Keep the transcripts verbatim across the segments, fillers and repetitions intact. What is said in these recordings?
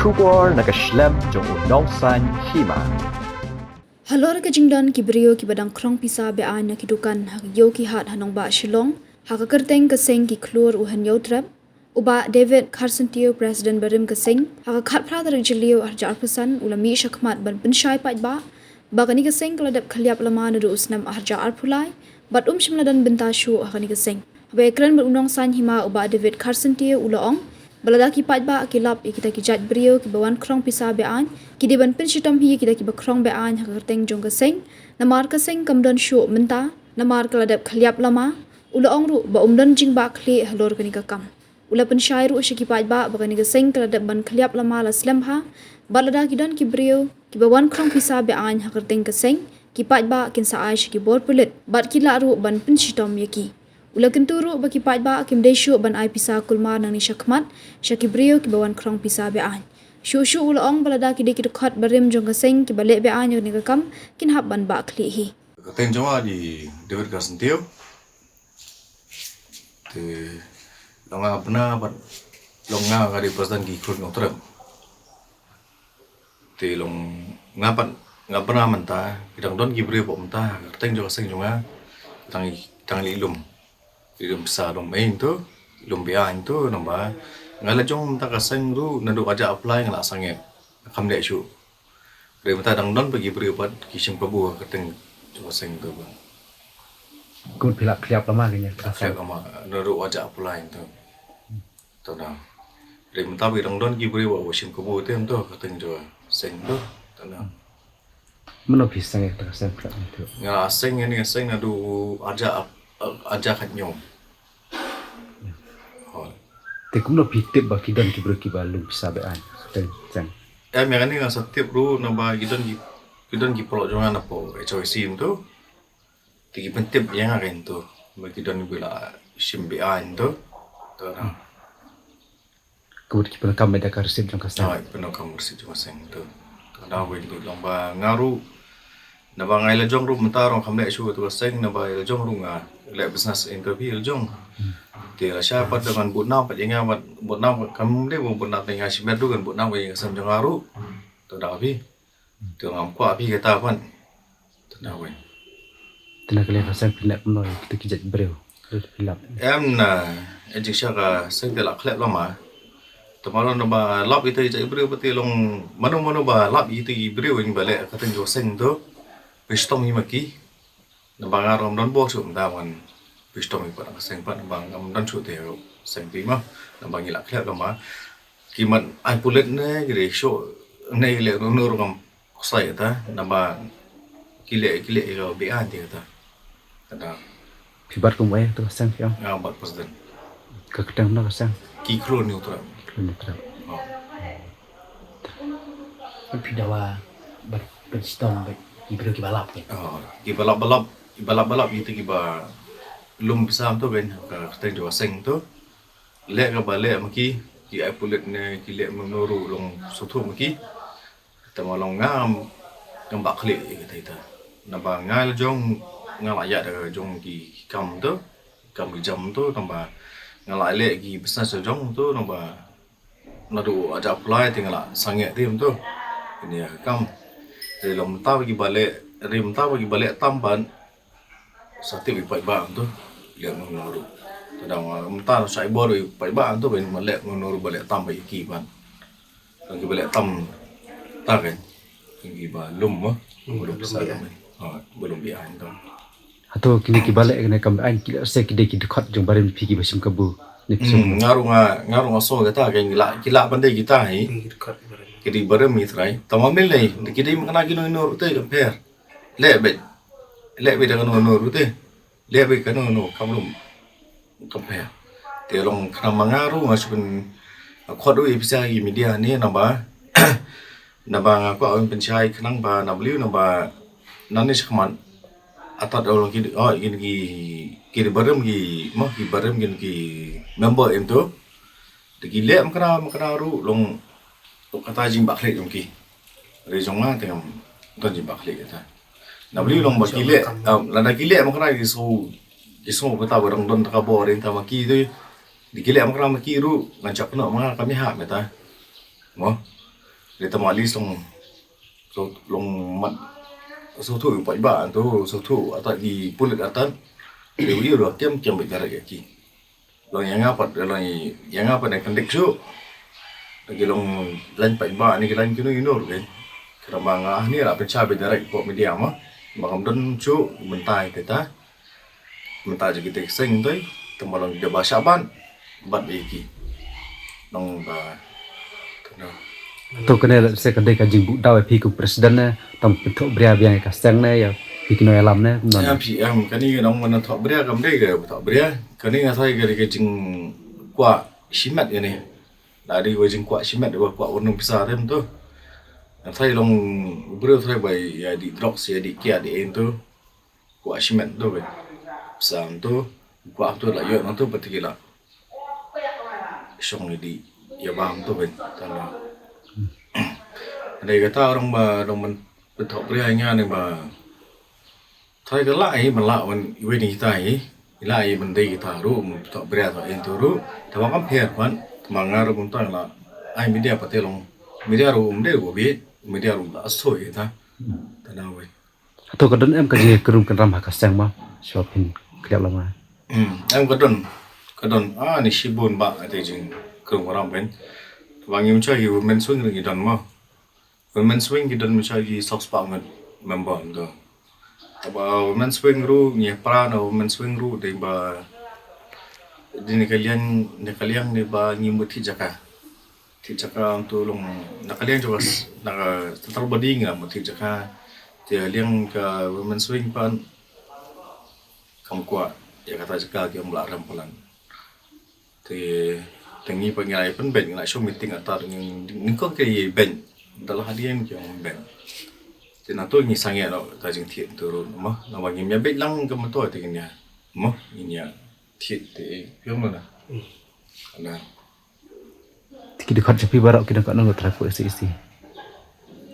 Khubor na ka shlem jong u Nongsaiñ Hima. Halor ka jingdon ki briew kiba dang khrong pisa be-aiñ na ki dukan ha ka Ïew ki Hat ha nongbah Shillong, ha ka kyrteng ka seng ki khlur u Hynñiewtrep, u Bah David Kharsyntiew, President barim ka seng, ha ka khatphra tarik Jylliew arhajar arphew san, u la mih shakhmat ban pynshai paidbah ba kane ka seng ka la dep khylliap lama naduh u snem arhajar arphew lai, bad um shym la don bynta shuh ha kane ka seng. Haba ïakren bad u Nongsaiñ Hima, u Bah David Kharsyntiew u la ong ba lada ki paidbah ki lap ïa kita ki jait briew kiba wan khrong pisa be-aiñ, ki dei ban pynshitom hi ïa kita kiba khrong be-aiñ ha ka kyrteng jong ka seng, namar ka seng kam don shuh mynta, namar ka la dep khylliap lama. U la ong ruh ba um don jingbakla halor kane ka kam. U la pynshai ruh sha ki paidbah ba kane ka seng ka la dep ban khylliap lama la slem bha, bad lada ki don ki briew kiba wan khrong pisa be-aiñ ha ka kyrteng ka seng, ki paidbah kin sa ai sha ki bor pulit bad ki lah ruh ban pynshitom ïa ki. U la kyntu ruh ba ki paidbah kim dei shuh ban ai pisa kulmar nangne shakhmat sha ki briew kiba wan khrong pisa be-aiñ. Shuh shuh u la ong ba lada ki dei ki dkhot barim jong ka seng kiba leh be-aiñ ïa kane ka kam, kin hap ban bakla hi. Ka kyrteng jong nga dei David Kharsyntiew. Te long nga bna bad long nga ka dei President ki khlur Hynñiewtrep. Te long nga pat nga bna mynta, ki dang don ki briew pat mynta, ka kyrteng jong ka seng jong nga, tang, tang leit lum. Leit lum pisa lum ei to, lum be-aiñ to, namar nga la jong mynta ka seng ruh naduh arhajar arphew lai nga la sangeh. Kam leh shuh. Hynrei mynta dang don pat ki briew pat ki shim kabu ha ka kyrteng jong ka seng to pat. Kumno phi la khylliap lama kane ka seng? Khylliap lama naduh arhajar arphew lai to. To na. Hynrei mynta ba dang don ki briew ba shim kabu te to ha ka kyrteng jong ka seng to. To na. Mano phi seng ïa ka seng phi la ong to? Nga seng ïa kane ka seng naduh arhajar, arhajar khathynñiew. Hooid. Te kumno phi tip ba ki don ki briew kiba lum pisa be-aiñ ha ka seng? Em, ïa kane nga sa tip ruh namar ki don ki, ki don ki paralok jong nga na poh H Y C to. Te ki pyntip ïa nga kein to ba ki don kiba la shim be-aiñ to. To na. Ka mut ki pyndonkam beit da ka receipt jong ka seng. Hooid, pyndonkam receipt jong ka seng to. To da wei to long ba nga ruh, naba nga ïa la jong ruh mynta ruh kam leh shuh to ka seng, naba ïa la jong ruh nga leh business interview ïa la jong. Te lashai pat da kan bud nam pat ïa nga, bud nam kam dei bud nam te nga shimet ruh kan bud nam ïa ka sem jong nga ruh. To da phi. Te ngam kwah phi kata pat. Te na wei. Te na ka liang ka seng phi leh kumno ïa kita ki jait briew? Phi lap. Em na, eh, jingshisha ka seng te la khlep lama. Te mano naba lap ïa kita ki jait briew pat te long mano mano ba lap ïa kita ki briew ïa ba leh ka kyrteng jong ka seng to. Phi shitom ïa ma ki. Naba nga ruh ngam don bor shuh mynta ban pynshiteng ïa ka seng pat, naba ngam don shuh te ruh seng te ma, naba ngi la khleh lama. Ki mat ai pulit ne ki dei shuh ne ki leh ruh ruh ngam kusai kata, naba ki leh ki leh ïa ka be-aiñ te kata. Kata. Phi bat kum uei to ka seng phi ong? Nga bat president. Ka kyrteng na ka seng? Ki Khlur Hynñiewtrep. Khlur Hynñiewtrep. Oh. Phi dawa ban pynshiteng bad ki briew kiba lap ne? Oh, kiba lap ba lap, kiba lap ba lap ïa kita kiba lum pisa to kan, ka kyrteng jong ka seng to. Leh kaba leh ma ki, ki ai pulit ne ki leh mano ruh long sngewthuh ma ki. Te ma long ngam, ngam bakla ïa kita ita. Naba nga la jong, nga la ïa da jong ki kam to, kam ki jam to, naba nga la leh ki business jong to, naba naduh arhajar arphew lai te nga la sangeh te mynta. Kane ka kam. Te long mynta ba kiba leh, te mynta ba kiba leh tam pat. Sa tip ïa paidbah mynta. Leh mano ruh. Te dang mynta sa ïa bor ïa paidbah mynta ba leh mano ruh ba leh tam ba ïa ki pat. Dang kiba leh tam ta kan. Dang kiba lum mo. Lum pisa lum. Ha, ba lum biang mynta. Hato kine kiba leh kane kam aiñ ki leh se ki dei ki dkhot jong barim phi kiba shim kabu ne phi shim. Hmm, nga ruh nga, nga ruh nga sngew kata ka ngi lah, ki lah ban dei kita hi. Ki dei barim hi trai. Tang ma mil nei, ki dei ma kane kino kino ruh te ka pher. Leh beit. Leh beit da kano kano ruh te. Leh beit kano kano kam ruh. Kam pher. Te long khnang ma nga ruh nga shu pyn, nga khot ruh ïa phi sha ki media ne naba. Naba nga kwah ban pynshai khnang ba na baliu naba nangne shakhmat. Atat ong ki, oh, kin ki, ki barim ki, mo ki barim kin ki member em to. Te ki leh ma kane ma kane ruh long kata jingbakla jong ki. Re jong nga te ngam don jingbakla kata. Na baliu long ba ki leh, ah, lada ki leh ma kane ki sngew, ki sngew kata ba dang don ta ka bor ïa ta ma ki te. Te ki leh ma kane ma ki ruh ngan shah kynnoh ma nga kam ïahap mynta. Mo. Dei tang ma list long, so long mat, so tu paidbah tu, so tu ata ki pulit ata. Dei wi ro kem kem bit direct ïa ki. Long ïa nga pat, long ïa nga pat ne kan dik shu. Lagi long lain paidbah ne ki lain kino ino ro ke. Kata ba nga ni la pynshai bit direct pok media ma. Ba kam don shu mynta ïa kita. Mynta ju kita ki seng dei, tang ba long da ba shaban. Bad ïa ki. Long ba. To kane la se ka dei ka jingbuh daw ïa phi kum president ne, tang pynthok bria biang ïa ka seng ne, ïa phi ki nongïalam ne, kumno ne? Em phi em kane nong man thok bria kam dei ka thok bria. Kane nga thai ka dei ka jingkwah shimet kane. La dei ka jingkwah shimet, ka kwah wan nong pisa tem tu. Nga thai long briew thai bai ïa di drugs ïa di kia di en tu. Kwah shimet tu ben. Pisa tu, kwah tu la ïoh nang tu pati ki la. Shong ïa di ïa bam tu ben. Tang la. Dei kata orang ba dong men pynthok bria ïa nga ne ba. Thai ka la ai ban la wan iwei ni kita ai. Ila ai ban dei kita ru men pynthok bria tu en tu ru. Tama kam pher kwan, tama nga ru men tang la. Ai media pati long. Media ru um dei ru bi, media ru la asoi kita. Tana wei. Hato ka don em ka jingkrum kynram ha ka seng ma? Shuwa phin khlem lama. Hmm, em ka don. Ka don. Ah, ni shibun ba ate jingkrum kynram ben. Ba ngim cha ïa u men swing ring i don ma. Women swing ki don mynshwa ki sawspah ngut member ynda. Haba women swing ruh ngi pra na women swing ruh dei ba dei na ka liang, na ka liang dei ba ngi mut thied jaka. Thied jaka ynda long na ka liang jaka s-, na ka central body ngi la mut thied jaka. Te liang ka women swing pan kam kwah ïa kata jaka ki ym lah rem palat. Te, te ngi pat ngi la ïa pynbeit, ngi la show meeting ata, ngi, ngi kong ki ïa beit. Da la hadien ki ong beit. Te na to ngi sangeh noh ta jingthied tu ruh mo. Naba ngim ïa beit lang ka motor te ngin ïa. Mo, ngin ïa thied te, eh, ïa mo na. Ana. Te ki dkhot jong phi baroh ki dang kat nang trai po isi isi.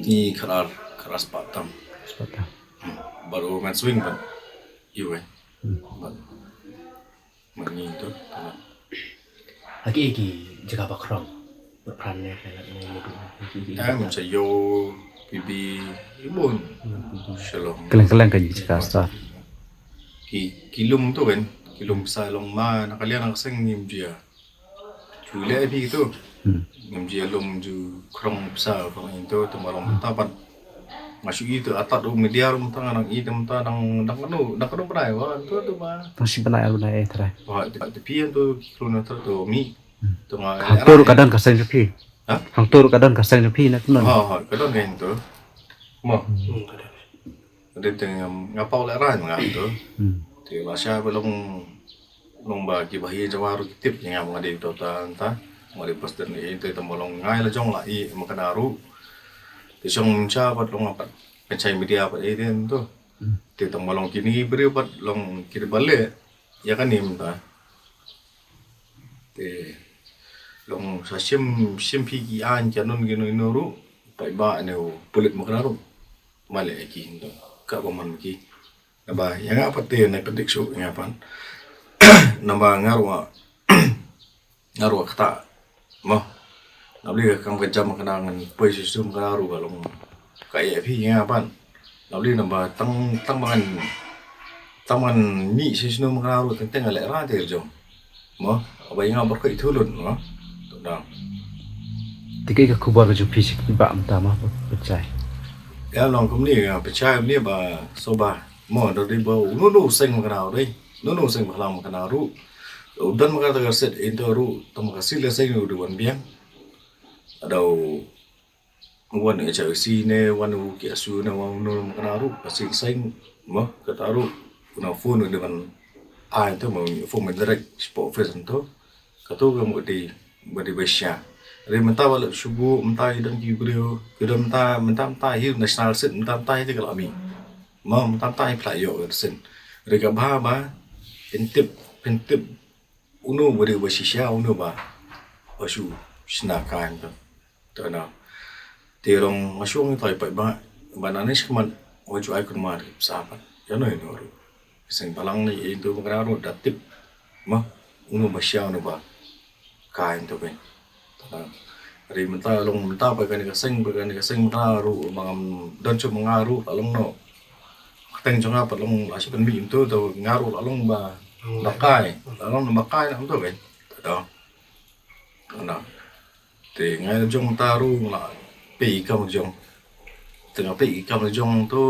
Ngi khat ar, khat ar spah tam. Spah tam. Hmm. Baroh ngan swing ban. Iwei. Hmm. Ban. Mani tu. Ha ki, ki jaka ba khrong. Ba pran ne, ne, ne, ne, ne. Em, Chayo, P B, Ibun. Shillong. Kylleng-kylleng ka jaka star. Ki, ki lum tu kan. Ki lum sa long ma, na ka liang na ka seng ngim jia. Ju leh phi tu. Hmm. Ngim jia lum ju khrong pisa khrong in tu, tu ma long ta pat. Nga shu i tu atat u media rum tang nang i tu ta nang, nang kanu, nang kanu bnai wa tu tu ma. Tang shi bnai ar bnai eh trai. Wa tu, tu phi tu ki khlun tu tu mi. Hmm. Tu nga. Hangto ruh ka don ka seng jong phi. Ha? Hangto ruh ka don ka seng jong phi na kumno? Ha, ha, ka don ka tu. Mo. Hmm. Ka don. Ka don te nga, nga pau leh rai ma nga tu. Hmm. Te ba sha ba long, long ba ki bahaïing jawar ruh ki tip ïa nga ba nga dei to ta ta. Nga dei president ïa te tang ba long ngai la jong la i ma ka na ruh. Te shong sha pat long pat pynshai media pat ïa te tu. Hmm. Te tang ba long kini briew pat long kini ba leh ïa ka nim ta. Te long sa shim, shim phi ki aiñ ki kanun kino kino ruh. Paidbah ne u pulit ma ka na ruh. Ma leh ïa ki tu. Ka ba man ki. Naba ïa nga pat te na pyndik shuh ïa nga pat. Naba nga ruh, nga ruh kata. Mo. Naba li ka kam ka jam ka na ngan poi shisha ma ka na ruh ka long. Ka ïa phi ïa nga pat. Naba li naba tang, tang ba ngan, tang ba ngan mih shisha ma ka na ruh teng teng leh ra te jong. Mo, ba ïa nga ba ka i thulun mo. Tu dang. Te kaei ka khubor ka jong phi sha ki paidbah mynta mo, pynshai. Ïa long kumne, ïa pynshai kumne ba, so ba, mo, da dei ba, uno uno u seng ma ka na ruh dei. Uno uno u seng ba khlem ma ka na ruh. U don ma ka ta ka set in ta ruh, tang ma ka sil seng u dei wan biang. Ada u wan H R C ne, wan u K S U ne, wan uno ma ka na ruh, ka sil seng, mo, ka ta ruh, u na phone u dei ban, ai ta mo, phone ban direct, spot office to. Ka tu ka mo dei, ba dei ba sha. Re mynta ba leh shubu, mynta i don ki briew, ki don mynta, mynta, mynta hi national set, mynta, mynta hi te ka la mi. Mo, mynta, mynta hi pla ïoh ka sen. Re ka ba ba, pyntip, pyntip, uno ba dei ba shisha, uno ba, ba shu, shna kan tu. Te na. Te long nga shu ong ïa tai paidbah ba na ne shikmat nga ju ai kynmaw ri psa pat. Ïa no ïa no ruh. Seng balang ne ïa into ba kra ruh da tip. Ma uno ba sha uno ba kai into ben. Te na. Ri mynta long mynta ba kane ka seng ba kane ka seng mynta ruh ba ngam don shuh ma nga ruh la long noh. Ka teng jong nga pat long la shu pynmih mynta to nga ruh la long ba ba kai la long ba kai na mynta kan. Te nga jong mynta ruh la pei kam jong. Te nga pei kam jong to.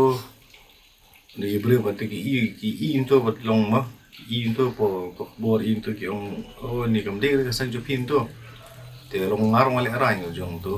Ni briew ba te ki i ki i mynta ba long ma ki i mynta po ko bor i mynta ki ong o ni kam dei ka seng jong phi mynta. Te long nga rong ale rai jong to.